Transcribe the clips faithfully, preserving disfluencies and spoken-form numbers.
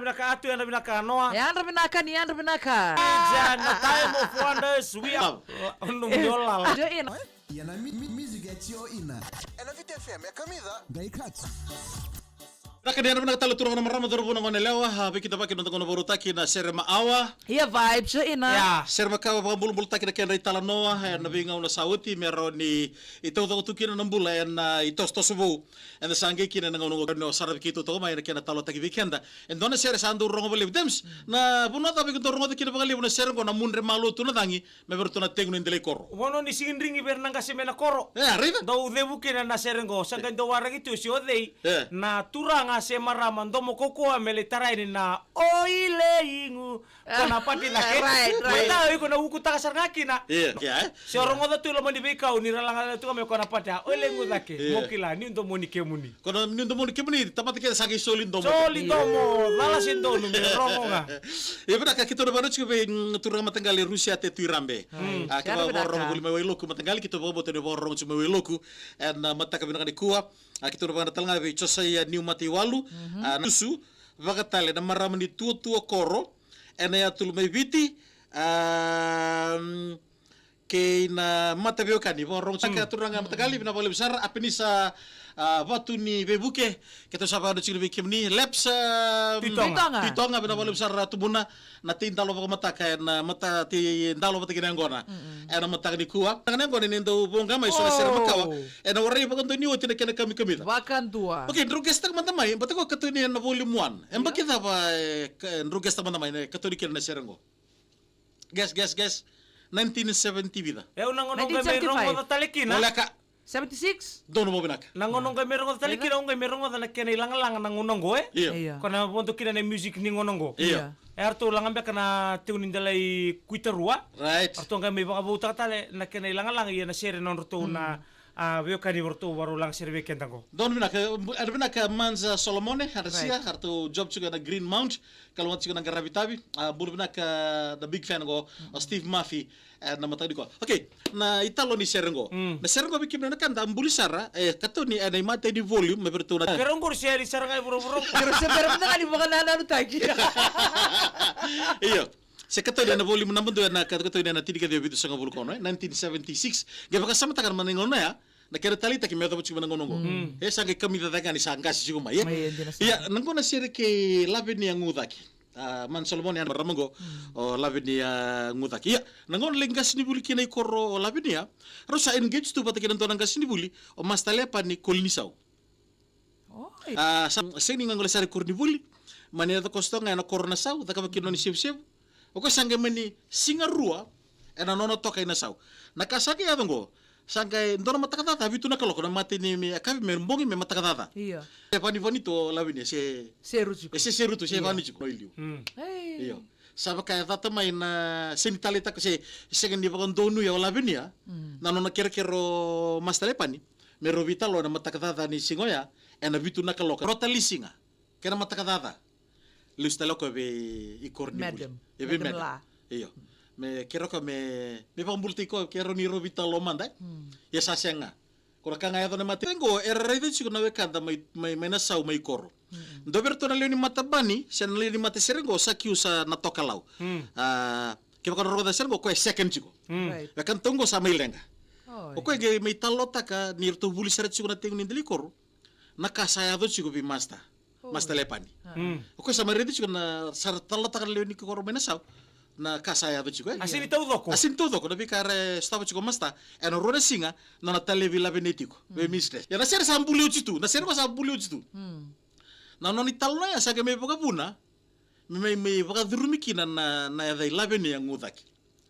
Vinaka Atu, yadra vinaka Noa. Yadra vinaka, ni yadra vinaka. It's, uh, the time of wonders. We are. Ono miola. Joina. Ia na mi- mi- music ya Tio Ina. Ena Viti F M e kamica. Qai kati. Vinaka, ni yadra vinaka tale turaga na marama, cauravou, na gone yalewa, a, veikidavaki na noda gauna vakarautaki na Sere Maawa. Ia vibes, Joina. Ia. Sere Makawa vakabulabulataki na kedra italanoa ena veigauna sa oti me rawa ni taucoko tu kina na bula ena itosotoso vou. Eda sa qai kina ena gauna oqo, ni o saravi keitou toka mai ena kena talanoataki vei keda e dua na sere sa dau rogo vakalevu. Dems, na vanua cava iko dau rogoca kina vakalevu na sere oqo, na mudre malua tu na cagi, me vei ratou na tegu ni delai koro? Vanua ni sigidrigi vei ira na qase mai na koro. E, a raica. Dau cevu kina na sere oqo, sa qai dau waraki tu se o cei, e, na turaga se marama domo kaukaua me lai tara yani na oileigu. Kona pati cake. Right, right. Matau iko na ukutaka sara ga kina. Ia, ia, e? Se o rogoca tu e loma ni veikau ni ra laga tu ga me kona pati a oileigu cake. Ia. Mo kila, niu domoni kemuni. Kona niu domoni kemuni, tamata kece sa qai soli domo. Soli domo, cala se donu, me rogo ga. Ia, vinaka, keitou na vakarorogo tiko vei, mm, turaga mataqali Rusiate Tuirabe. Mm. A, kevaka vakarorogo voli mai Wailoku mataqali, keitou vakabauta ni vakarorogo tiko mai Wailoku. Ena, a, mataka vinaka nikua. A, keitou na vakarorogo tale ga vei Josaia Niumataiwalu. Mhm. A, na susu, vaka tale na marama ni tuatua koro. Ena yatulu mai Viti. A, kei na mataveiwekani, vakarorogo tiko, mm, turaga mataqali, vinaka vakalevu sara, Apenisa, a, Vatu ni Veivuke, keitou sa vakarorogo tiko vei kemuni, Leps, a, Tuitoga. Tuitoga, vinaka vakalevu sara, a, tubuna, na tei dalo vakamataka, ena mata tei dalo vata kei na yaqona. Mm-mm. Ena mataka nikua. Mataka na yaqona ni dau voqa mai so na sere makawa. Oh. Ena warai vakadua ni oti na kena kamikamica. Vakadua. Okay, drau guess taka mada mai, baleta ko katoni ena volume one. E, ia, yabaki cava, e, ka-, drau guess taka mada mai, na katoni kina na sere oqo. Guess, guess, guess. Nineteen seventy vica? E, au na gauna qai mai rogoca tale kina. Voleka. Seventy-six? Donu, mo vinaka. Na gauna qai mai rogoca tale kina, au qai mai rogoca na kena ilagalaga na gauna oqo, e? Io. Io. Ko na vodo kina na music ni gauna oqo. Io. Io. E, eratou laga beka na tegu ni delai kuitarua. Right. Eratou qai mai vakavoutaka tale na kena ilagalaga, ia na sere na nodratou na, a, veiwekani vei ratou vakarau laga sere vei keda oqo. Donu vinaka, e, bu-, e, vinaka Manza Solomone, a, Rasia, right, eratou job tiko ena Green Mount. Kalougata tiko na qaravi tavi, a, bula vinaka na big fan qo, o Steve Murphy, e, na mataka nikua. Okay, na italo ni sere qo. Mm. Na sere qo vei kemuni na ka da buli sara, e, katoni, e, na imatai ni volume, me vei ratou na. Keirau qori se yali sara ga i vuravura. Keirau se bera mada ga ni vakanananutaki. Io. Se katoni ena volume naba dua ena ka-, katoni ena tinikaciwa vitusagavulu ka ono, e, nineteen seventy-six. Qai vakasamataka na mani gauna ya, na kena taleitaki me yacova tiko mai na gauna oqo. Mm. E sa qai kamica cake ga ni sa qase tiko mai, e? Mai, e dina sara. Ia, na gauna sere kei Lavenia Gucaki. A, Man Solomone, a, marama qo, mm, o Lavenia Gucaki. Ia, na gauna lai qasenivuli kina i koro o Lavenia, rau sa engage tu vata kei na dua na qasenivuli, o Master Lepani Kolinisau. Oi. A, sa, sega ni gole sara i koronivuli, mani yaco koso toka ga ena koro Nasau, cakava kina nona isevusevu. O koya sa qai mani siga rua ena nona toka i Nasau. Na ka sa qai yaco oqo, sa qai dua na mataka caca, vitu na kaloko, na matai ni me yakavi me bogi me mataka caca. Io. E vanivani tu o Lavenia, se, se rutu tiko. E se, se rutu, se, io, vani tiko i liu. Mm. Ei. Io. Sa vaka e cata mai na, sega ni taleitaka, se sega ni vakadonuya o Lavenia, mm, na nona kerekere o Master Lepani me rau veitalo ena mataka caca ni siga oya, ena vitu na kaloko. Rota li siga kei na mataka caca. Lesu tale o koya vei i koronivuli. Madam. E vei madam. Madam la. Io. Me kerea o koya me, me vakabulataki koya, kerea ni rau veitalo mada, e? Mm. Ia sa sega. Ko na ka ga e yaco na mate qo, era raica tiko na wekada mai, mai, mai Nasau, mai koro. Mm. Dua vei iratou na lewe ni matabani, se na lewe ni matasere qo, Sakiusa Natokalau. Mm. A, kevaka o rogoca sere qo, o koya e second tiko. Mm. Right. Wekadatou qo sa mai leqa. Oi. O koya qai mai talanoataka ni ratou vuli sara tiko na tegu ni delai koro. Na ka sa yaco tiko vei Master. Oh. Master Lepani. Ah. Mm. O koya sa mai raica tiko na, sa ra talanoataka na lewe ni koro mai Nasau. Na ka sa yaco tiko, e? A sega ni taucoko. A sega ni taucoko, na veika era sotava tiko o Master. Ena rua na siga, na nona talevi Lavenia tiko. Mm. Vei Mistress. Ia na sere sa buli oti tu, na sere qo sa buli oti tu. Mm. Na nona italanoa ya sa qai mai vakavuna, me mai, mai vakacurumi kina na, na yaca i Lavenia Gucaki.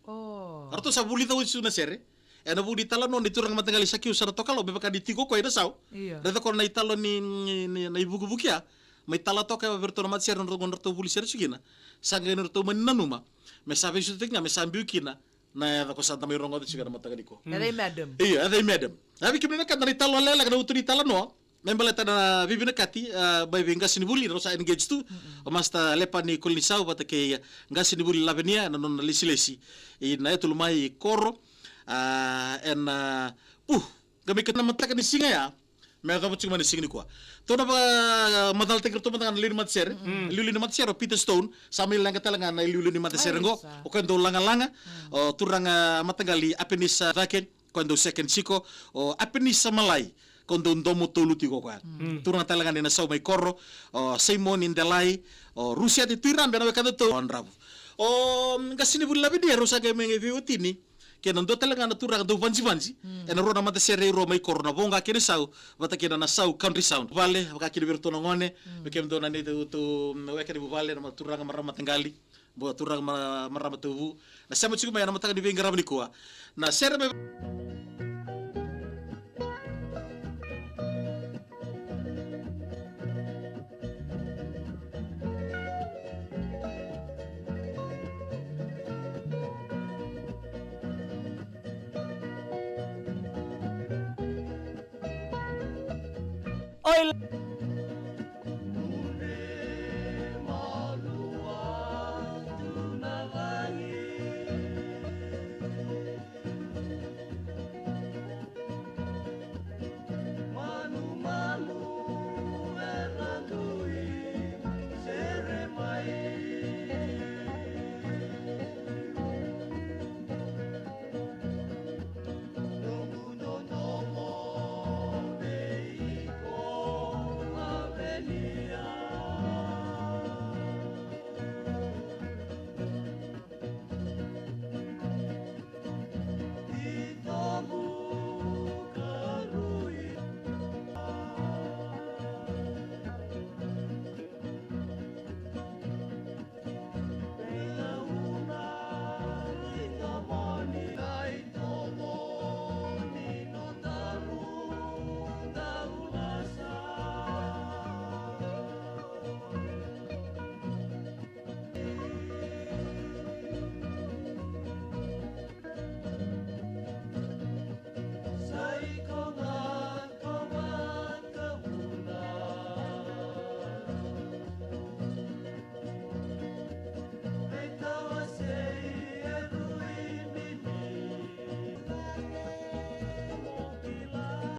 Oh. Ratou sa vulica oti tu na sere. Ena vuku ni talanoa ni turaga mataqali Sakiusa Natokalau, me vaka ni tiko o koya i Nasau. Io. Raica ko na italo ni, ni, ni, na ivukivuki ya. Mai tala toka vei iratou na matasere, na ratou, ratou vuli sere tiko kina. Sa qai ratou mani nanuma me sa veisotaki ga, me sa biu kina na yaca ko sa da mai rogoca tiko ena mataka nikua. Mm. Yaca i madam. Io, yaca i madam. A, vei kemuni na ka da na italo lekaleka, na utu ni talanoa. Me baleta na veivinakati, a, mai vei qasenivuli, rau sa engage tu. Mm-mm. O Master Lepani Kolinisau vata kei qasenivuli Lavenia, na nona lesilesi ina yatulu mai koro. A, ena, pu, qai mai kena mataka ni siga ya, Me yacova tiko mai na siga nikua. Tou na vakamacalataki iratou mada ga na lewe ni matasere. Lewe ni matasere o Peter Stone, sa mai leqa tale ga na lewe ni matasere qo. O koya dau lagalaga, o turaga mataqali Apenisa Cake, koya dau second tiko, o Apenisa Malai, ko dau domo tolu tiko o koya. Turaga tale ga ni na sau mai koro, o Simoni Delai, o Rusiate Tuirabe, na wekadatou o Dravu. O qase ni vuli Lavinia, rau sa qai mai qai veiwatini kei na dua tale ga na turaga dau vajivaji ena rua na matasere e rua mai koro, na Voqa kei na Sau, vata kei na Nausau Country Sound. Vale, vaka kina vei iratou na gone, vei kemudou na neitou, tou, weka ni vuvale, na turaga, marama, mataqali, vua turaga, ma-, marama, tauvu. Na sema tiko mai ena mataka ni veiqaravi nikua. Na sere me